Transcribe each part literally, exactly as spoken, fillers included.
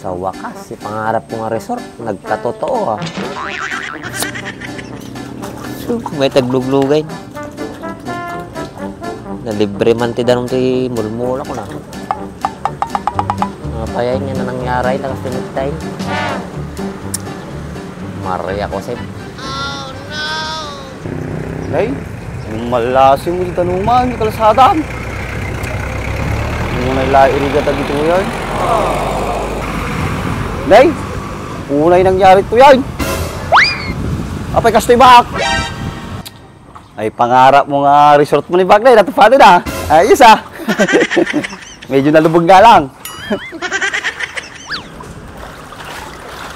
Sa wakas, si pangarap ko nga resort, nagkatotoo, ah. So, may tagluglugay. Nalibre man ti danum ti mulmula ko na. Nga payay nga nangyari, lakas tinitay. Maria Jose. Nay, malasi mo dita naman, yung kalsada. Unay la irigata dito yan. Nay, unay nangyari to yan. Apay kastoy baak. Ay, pangarap mo nga resort mo ni Baak, Nay, natupad na. Ayos, ah. Medyo nalubog nga lang.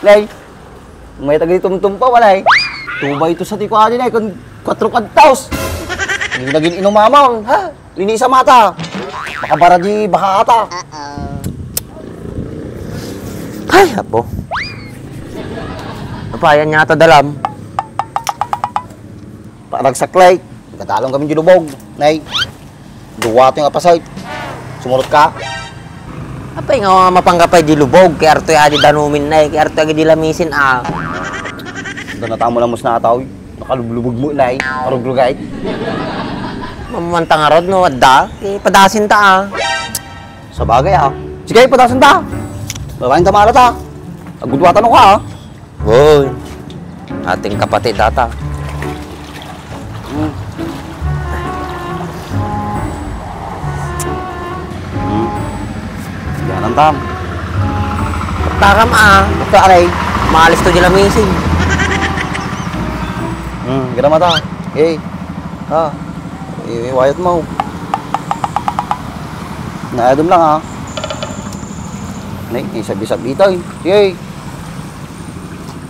Nay, may tagay tumtumpa, walay. Tubay to sa tiko adi, Nay, kun kwatro kadtaos. Hindi naging inumamang, ha? Linisa mata. Makabara di, baka ata. Ay, apo. Napayan niya ata dalam. Paragsaklay. Gadalong kami di lubog, Nay. Duwa to nga pasay. Sumurot ka. Apay nga mapangkapay di lubog, kay artoy adi danumin, Nay, kay artoy adi lamisin, ah. Ito na tamo lang mas nataw. Nakalublubog mo, Nay. Karugrugay. Mamamanta nga rod, no, adda. Kay padasin ta, ah. Sa bagay, ah. Sige, padasin ta. Babaeng tamala ta. Agudwatan ko, ah. Hoy, ating kapatid ata. Hmm. Hmm. Yan ang tam. Taram, ah. Basta aray. Maalis to di lamisin. Hmm, gana mata. Eh. Ha. Eh, wayat mo. Naadum lang, ha. Nay, eh, sabi-sabi ito, eh. Sige.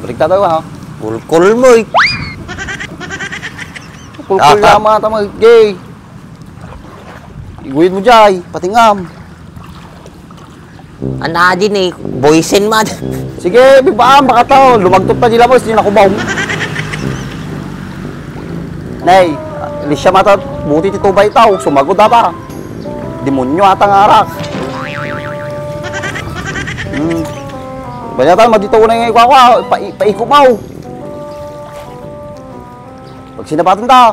Balik tayo, ha. Kulkul mo, eh. Kulkul Ah, ah. Yama, tama, eh. Gay. Iguyod mo, Jay. Patingam. Ang adi ni, boysen man. Sige, bibaan, baka tao. Lumagtot pa di labas, di nakubaw. Nay, Alicia mata, buti ti tubay tao. Sumagod ata. Demonyo ata nga arak. Hmm. Banyatan, madito na yung ikwa-kwa. Pa, paikumaw. Pag sinabaton ta.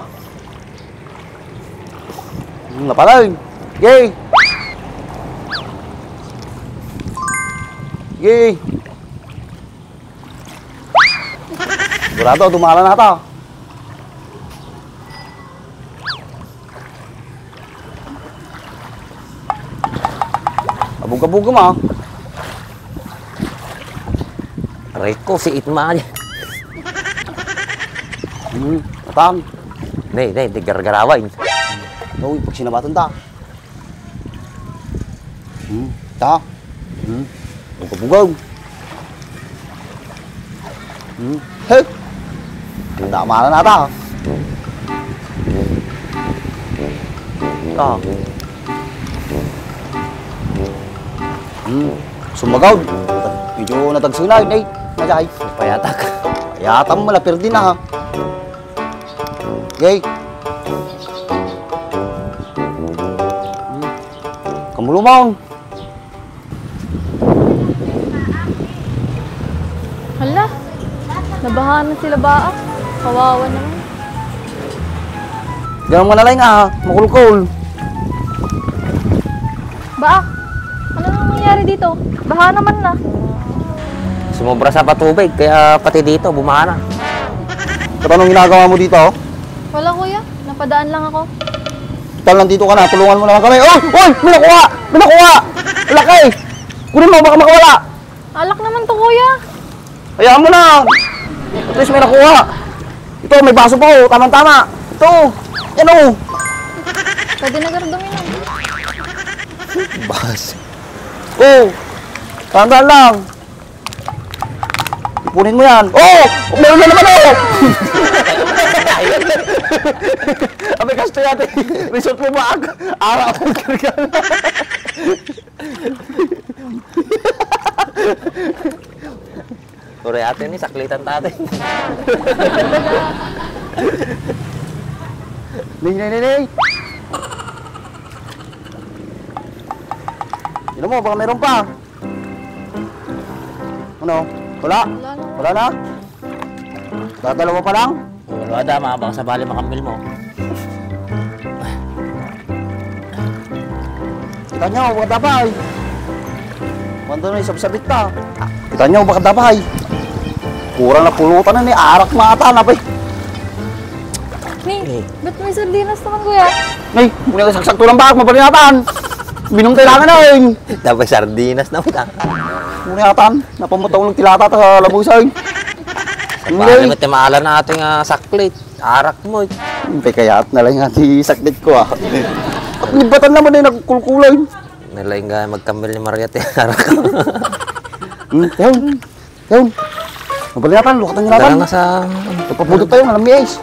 Hmm, napalay. Yay! Yay! Sigurado, dumala na ata. Abog-abog mo, ah. Aray ko, si Itma. Hmm, atang. Nay, nay, di gargarawan. Uy, pag sinabaton ta. Hmm, ta. Hmm, bugaw-bugaw. Hmm, he. Tama na nata. Ta. Hmm, sumagaw. Medyo natagsunay, nay. Najay. Payatak. Payatan mo, lapir din, ah. Gay. Kamulumon. Hala, nabaha na sila Baak. Kawawa naman. Diyan mo na lang, ah, makulkol. Baak, ano nang nangyari dito? Baha naman na. Sumobra sa patubig, kaya pati dito, bumaha na. Ba't anong ginagawa mo dito? Wala, kuya. Napadaan lang ako. Total, nandito ka na. Tulungan mo naman kami. Oy! Oy! May nakuha! May nakuha! Laki! Kunin mo, baka makawala! Alak naman to, kuya. Hayaan mo na. At least may nakuha. Ito, may baso pa, oh. Tamang-tama. Ito. Yan, oh. Pwede na, Gardo, minum. Baso. Oh. Tandaan lang. Ipunin mo yan. Oh! Meron na naman, oh! Abay, kasto yate. Resort mo ba? Ara, ang karga. Ore, ate, ni saklitan tate. Ning, ning, ning, ning. Ino mo, baka meron pa. Ano? Wala? Wala na. Wala na? Dadalawa pa lang? Wala da, ma, baka sabali makammil mo. Kita nyo, baka dabay. Wanda na isabsabit ta. Kita nyo, baka dabay. Kurang na pulutan na ni arak mata na, pe. Ni, Eh. Ba't may sardinas naman, kuya? Nay, muna ka saksak tulang bak, mabalinatan. Minum tayo lang na, eh. Dapat sardinas na kita. Muna yatan, napamutang ng tilata ta sa labusan. Sabali mo, timala na ating, ah, saklit. Arak mo, eh. Hintay kaya at nalay nga ti saklit ko, ah. At nibatan naman ay nagkulkulay. Nalay nga magkambil ni Maria, ti arak. Hmm, yun. Yun. Mabalinatan, lukat ang Tara nilatan. Na sa Pagpapudot tayo, alam niya, is.